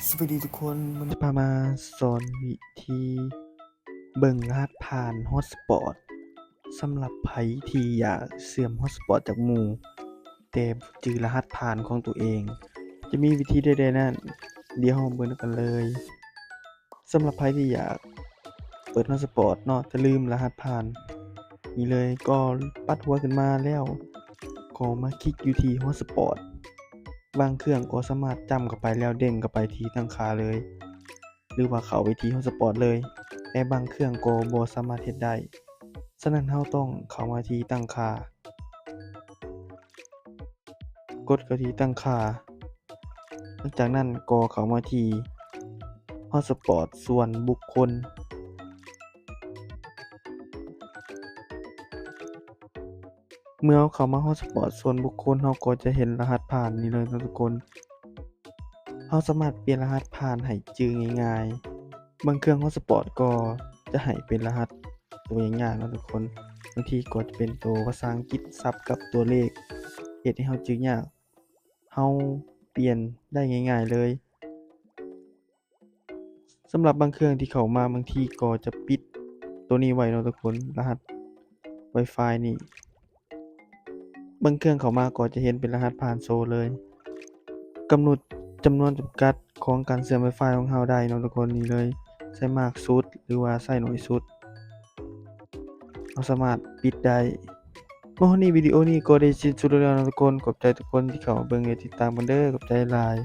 ສະບາຍດີທຸກຄົນ ມື້ນີ້ຈະພາມາສອນວິທີເບິ່ງລະຫັດຜ່ານ Hotspot ສຳລັບໃຜທີ່ຢາກເຊື່ອມ Hotspot ຈາກໝູ່ ແຕ່ບໍ່ຈື່ລະຫັດຜ່ານຂອງຕົວເອງ ຈະມີວິທີໃດແດ່ນັ້ນ? ດຽວເຮົາມາເບິ່ງນຳກັນເລີຍ. ສຳລັບໃຜທີ່ຢາກເປີດ Hotspot ເນາະ ແຕ່ລືມລະຫັດຜ່ານ ນີ້ເລີຍ ກໍປັດຫົວຂຶ້ນມາແລ້ວ ກໍມາຄລິກຢູ່ທີ່ Hotspot. ບາງເຄື່ອງກໍສາມາດຈ້ຳເຂົ້າໄປແລ້ວເດ້ງເຂົ້າໄປທີ່ຕັ້ງຄ່າເລີຍ ຫຼືວ່າເຂົ້າໄປທີ່ Hotspot ເລີຍ, ແຕ່ບາງເຄື່ອງກໍບໍ່ສາມາດເຮັດໄດ້. ສະນັ້ນເຮົາຕ້ອງເຂົ້າມາທີ່ຕັ້ງຄ່າ, ກົດເຂົ້າທີ່ຕັ້ງຄ່າ. ຫຼັງຈາກນັ້ນກໍເຂົ້າມາທີ່ Hotspot ສ່ວນບຸກຄົນ. ເມື່ອເຮົາເຂົ້າມາ Hotspot ສ່ວນບຸກຄົນ, ເຮົາກໍຈະເຫັນລະຫັດຜ່ານນີ້ເລີຍເນາະທຸກຄົນ. ເຮົາສາມາດປ່ຽນລະຫັດຜ່ານໃຫ້ຈື່ງ່າຍໆ. ບາງເຄື່ອງ Hotspot ກໍຈະໃຫ້ເປັນລະຫັດຕົວຍາກໆເນາະທຸກຄົນ. ບາງທີກໍຈະເປັນຕົວພາສາອັງກິດສັບກັບຕົວເລກ ເຮັດໃຫ້ເຮົາຈື່ຍາກ. ເຮົາປ່ຽນໄດ້ງ່າຍໆເລີຍ. ສຳລັບບາງເຄື່ອງທີ່ເຂົ້າມາ ບາງທີກໍຈະປິດໂຕນີ້ໄວ້ເນາະທຸກຄົນ, ລະຫັດ Wi-Fi ນີ້. ບາງເຄື່ອງເຂົ້າມາກໍຈະເຫັນເປັນລະຫັດຜ່ານໂຊເລີຍ. ກຳນົດຈຳນວນຈຳກັດຂອງການເຊື່ອມ Wi-Fi ຂອງເຮົາໄດ້ເນາະທຸກຄົນ, ນີ້ເລີຍ, ໃຊ້ມາກສຸດ ຫຼືວ່າໃຊ້ໜ້ອຍສຸດ. ເຮົາສາມາດປິດໄດ້. ມາຮອດນີ້ ວິດີໂອນີ້ກໍໄດ້ສິ້ນສຸດລົງແລ້ວເນາະທຸກຄົນ. ຂອບໃຈທຸກຄົນທີ່ເຂົ້າມາເບິ່ງ ແລະ ຕິດຕາມກັນເດີ. ຂອບໃຈຫຼາຍ.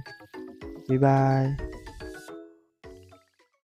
ບາຍບາຍ.